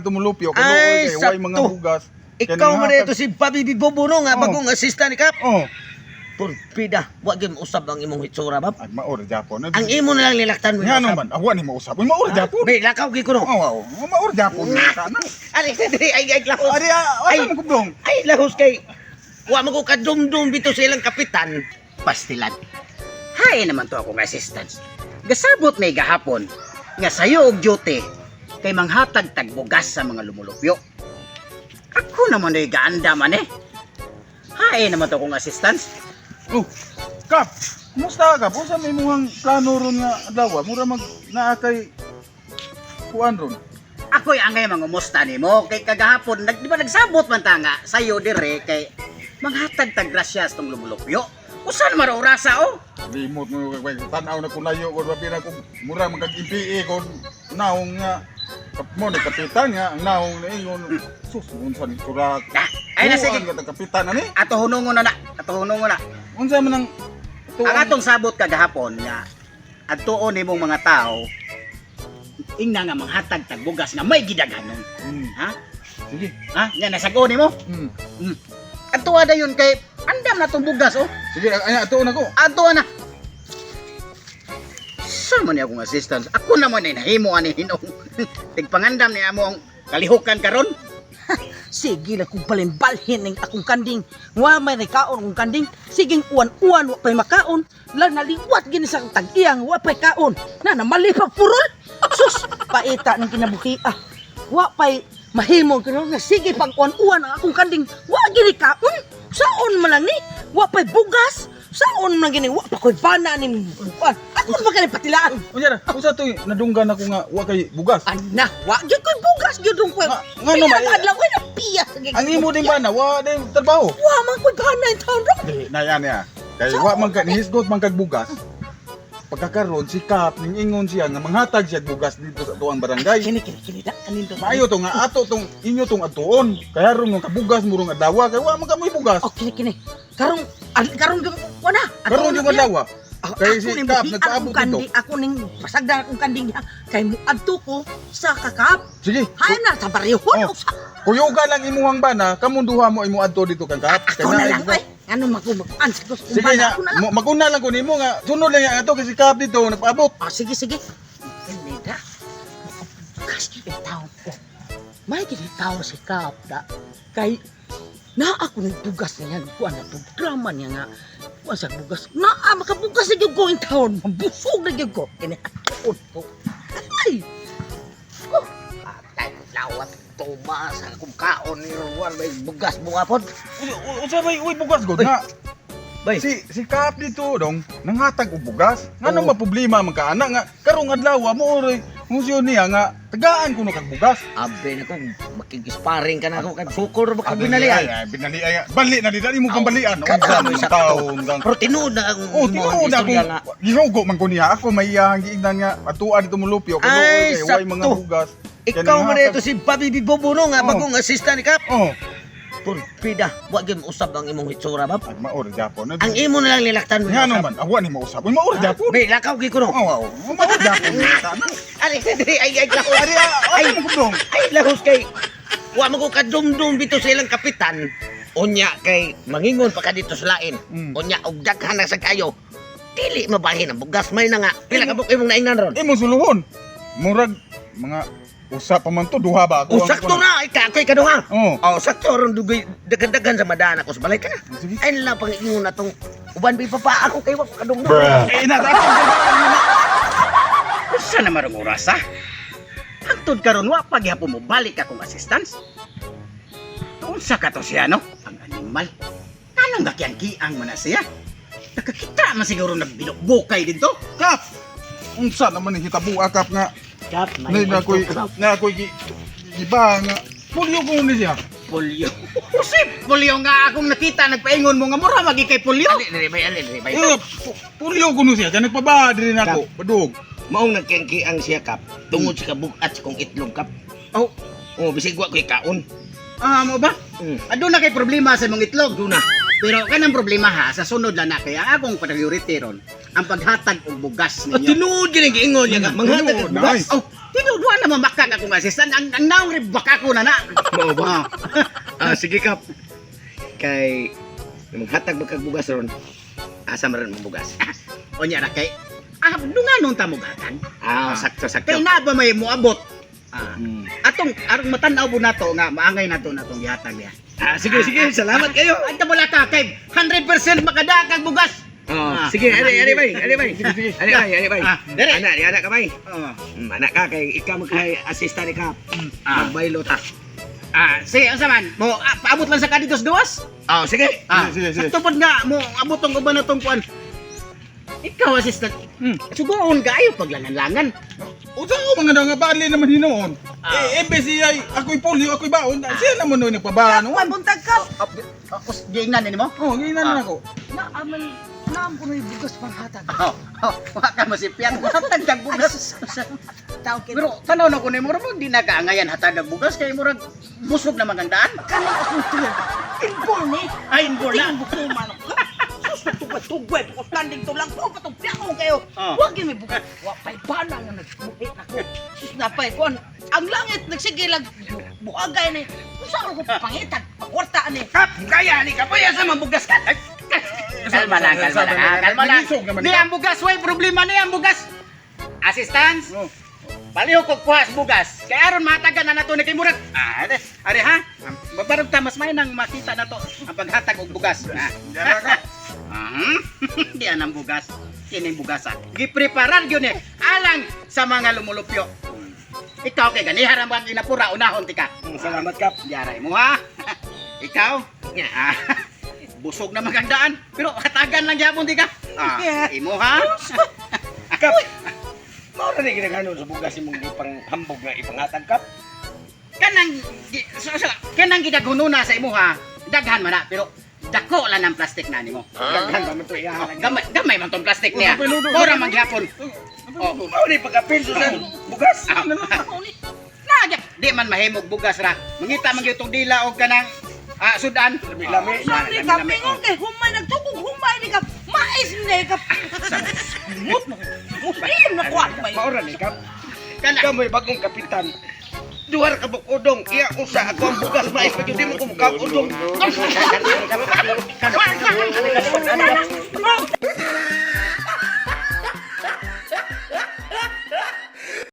Tumulupyo kay Ay, luoy kay way mga sakto. bugas. Kay Ikaw man nanghatag- ito si Baby Bobo no nga Oh. bagong assistant ni Kap. Oh, Purpida, wa gyud mausab ang imong hitsura bab. ay maor Japon. Ang imo na lang nilaktan mo. Nga naman, awa ni mausap. Uy, maor Japon. Be, lakaw gyud ko no. Oh, oh, maor Japon ka na. Ali, diri ay ay lahos. Ari, Ay. asa mo kublong? Ay lahos kay wa man ko kadumdum dito sa ilang kapitan. Pastilan. Hay naman to akong assistance. Gasabot may gahapon nga sayo og duty kay manghatag tagbugas sa mga lumulupyo. Ako naman ay gaanda man eh. Hay naman to akong assistance. Oh, Kap, kumusta ka? Unsa may imong plano ron nga adlaw? Mura mag naa kay kuan ron. Ako'y angay mangumusta nimo kay kagahapon nag di ba nagsabot man ta nga sayo dire kay manghatag tag grasyas tong lumulupyo. Usan man ra orasa oh? Limot mo kay tan-aw na kunayo ko pira ko mura man kag MPA ko naong nga kap mo ni kapitan nga ang naong na ingon sus unsa ni surat. Ah, ay na sige. Kuan ka kapitan ani? Ato hunungon na na. Ato hunungon na. Unsa man ang Ang atong sabot kagahapon nga adtuon nimong mga tao ingna nga manghatag tag bugas nga may gidaghanon. Ha? Sige. Ha? Nya nasago nimo? Adtuwa dayon kay andam na tong bugas oh. Sige, ay ato na ko. Adtuwa na. Sa man ni akong assistance? Ako naman ay nahimo ani hinong. Tigpangandam ni amo ang kalihukan karon. Sige lang kung balimbalhin ng akong kanding. Wa may nakaon akong kanding. Siging uwan-uwan wa pa'y makaon. Lan naliwat gini sa tag-iyang wa pa'y kaon. Na namalipag purol. Sus, paita ng kinabuhi ah. Wa pa'y mahimo kino nga sige pag uwan-uwan ang akong kanding. Wa gini kaon. Saon man lang ni? Wa pa'y bugas. Saon man gini? Wa pa ko'y bana ni. Uwan. Ako pa kani patilaan. Unya ra, unsa to nadunggan ako nga wa kay bugas. Ana, wa gyud ko'y bugas gyud dong ko'y. Nga naman, eh. Adlaw ko'y napiya sa Ang imo din ba na wa din trabaho? Wa man ko'y bana in town ro. Dili na yan ya. Kay wa man ka nihisgot man kag bugas. Pagkakaroon si Kap ning ingon siya nga manghatag siya og bugas dito sa tuang barangay. Kini kini kini da kanin do. Maayo to nga ato tong inyo tong atuon. Kaya ron nga kabugas mo rong adlaw kay wa man ka mo'y bugas. Oh, kini kini. Karong karong gyud ko na. Karon yung adlaw. Kay si Ako ning Kap buhian nagpaabot akong kandi, dito. ako ning pasagdan akong kanding diha kay muadto ko sa kakap. Sige. Hay na sa baryohon Oh. o sa Kuyuga lang imuhang bana, kamunduha mo imo adto dito kang Kap. Kay ako na naay lang bugas. ay. Ano magumaguan sa kung Sige bana na, ako na lang. maguna lang ko nimo nga sunod lang nga ato kay si Kap dito nagpaabot. Ah, sige sige. Kini da. Makabugas gyud ang taon ko. May gini tao si Kap da. Kay na ako ng bugas niya, kuan na programa niya nga kuan sa bugas. Naa makabugas na gyud ko in taon. Mabusog na gyud ko. Kini atuon ko. Ay! Oh, atay lawat tumas ang akong kaon ni Ruan may bugas bunga pod. Unsa may uy bugas god nga? Bay. Si si Kap dito dong nanghatag og bugas. Ngano Oo. ba problema man ka ana nga karong adlaw mo oray fungsyon niya nga tagaan kuno kag bugas. Abe na ko makikisparing ka na ako kag sukor ba kag binalian. Ay, binali ay. Bali na dito imo kang balian. Kada Unsa mo man sakto. taon kang Pero tinuod na ang Oh, tinuod na istorya akong nga. gisugo man ko niya. Ako may iyang giingnan nga atua dito mulupyo kay Ay, luoy kay way mga sakto. bugas. Kay Ikaw man nanghatag- ito si Baby Bobo no nga Oh. bagong assistant ni Kap. Oh, Purpida, wa gyud mausab ang imong hitsura bab. ay maor Japon. Ang imo na lang nilaktan mo. Nga naman, awa ni mausap. Uy, maor Japon. Be, lakaw gyud ko no. Oh, oh, maor Japon. Ka na. Ali, diri ay ay lahos. Ari, Ay. ay, mo kublong. Ay lahos kay wa man ko kadumdum dito sa ilang kapitan. Unya kay mangingon pa ka dito sa lain. Unya og daghan na sa kayo. Dili mabahin ang bugas may na nga. Pila ka buk imong naingnan ron? Imong suluhon. Murag mga usa pa man to, duha ba ako? O sakto na, ika ako'y kaduha. Oo. Oh, sakto ron dugay daghan-daghan sa madaan ako sa balay ka na. Sige. Ay lang pang ingon na tong uban bi pa ako kay wa ko kadumdum. Eh, na, Usa na marong orasa? Hangtod karon wa pa gihapon mo balik akong assistance. Unsa ka to siya no? Ang animal. Anong gakiang-kiang man na siya? Nakakita man siguro nagbinukbukay dito. Kap! Unsa naman ni hitabo akap nga Kap, na na ko'y na ko'y giba nga pulyo ko ni siya. Pulyo. Usip, pulyo nga akong nakita nagpaingon mo nga mura magi kay pulyo. Ali diri bay, ali diri bay. Eh, pulyo ko ni siya kay nagpaba diri nako. Padug. Maong nagkiang-kiang siya kap tungod sa kabugat sa kong itlog kap. Oh, Oh, bisig wa ko'y kaon. ah, mo ba? Aduna kay problema sa imong itlog. Duna. Pero kanang problema ha, sa sunod lang na kaya akong priority ron ang paghatag og bugas Oh, ninyo. tinuod gyud ang giingon niya nga manghatag Tinuod og bugas. na, ay. Oh, tinuod. Wa na mamakang akong assistant. Ang naong rin baka ko na na. Mao ba? Ah. Ah, sige kap. Kay maghatag ba kag bugas ron? Asa man ron mong bugas? Unya ra kay dunganon ta mo gatag. Ah, sakto sakto. Kay na ba may moabot? Ah, Hmm. atong arong matan-aw po nato nga maangay nato natong gihatag niya. Ah, sige sige, salamat kayo. Ay wala ka kay 100% makadaag ang bugas. Oh, Ah. sige, ali ali bay, ali bay. Sige, sige. Ali bay, ali bay. Ah, dere. Ana, di ana ka bay. Oh. Ana ka kay ikaw magkay assistant ni kap. Ah. Magbaylo ta. Ah, sige, unsa man? Mo paabot lang sa kaditos gawas. Oh, sige. Ah, Sige, sige, sige. Sakto pod nga mo abot tong uban na tong kuan. Ikaw assistant. Sugoon ka ayo paglangan-langan. Unsa ko mga daw nga bali naman hinuon. Ah. Eh imbes siya ako'y polio, ako'y baon, siya naman noy nagpabaan. Kuan buntag ka. Ako giingnan nimo? Oh, giinan Ah. na ako. Na aman naam ko na yung bugas panghatag. Oh, oh, wa ka masipyang hatag kag bugas. Tao kay Pero tanaw na ko nimo murag di na kaangayan hatag og bugas kay murag busog naman ang daan. kanang akong tiyan. Inborn ni. Ay, inborn na. Tingin mo ko man ako. Sus, tugway-tugway, tukot landing to lang. Pao patong piyaon kayo. Oh. Wag yun may bugas. Wa pa'y bana nga nagbuhi ako. Sus, napay kuan. Ang langit nagsige lang buhagay ni. Usa ko pangitag, pagkwarta ni. Kap, kaya ni ka pa sa mabugas ka. Kalma lang, kalma lang, ha? Kalma lang. Nangisog naman Di ikaw. ang bugas, way problema ni ang bugas. Assistance, Oh. palihog kog kuha sa bugas. Kay aron matagan na nato ni kay murag. Ah, are, are ha? Babarog ta mas may nang makita nato ang paghatag og bugas. Ah. Diara ka. Di anang bugas. Kining bugas ah. Gipreparar gyud ni alang sa mga lumulupyo. Ikaw kay ganiha ra man inapura unahon tika. Salamat kap. Diaray mo ha. Ikaw? Ah, busog na magandaan pero hatagan lang gyapon tika. Ah, imo ha. Kap. Mao na ni ginaganon sa bugas imong ipang hambog nga ipanghatag kap. Kanang kanang gidaghono na sa imo ha. Daghan man na pero dako lang ang plastic na nimo. Daghan pa man to iya. Oh, gamay gamay man tong plastic niya. Oh, napay Mura man gyapon. Oh, Mao ni pagkapil sa bugas. Ah, na di man mahimog bugas ra. Mangita man gyud tong dila og kanang sudan. Lami-lami. Usa ni ka pingon kay humay nagtukog humay ni ka. Mais ni ka. Mut na. Muslim na kuan may. Mao ra ni kap. Kana Ikaw may bagong kapitan. Duhar ka bukudong, iya usa ako ang bugas mais pa gyud di mo kumukap udong. Kana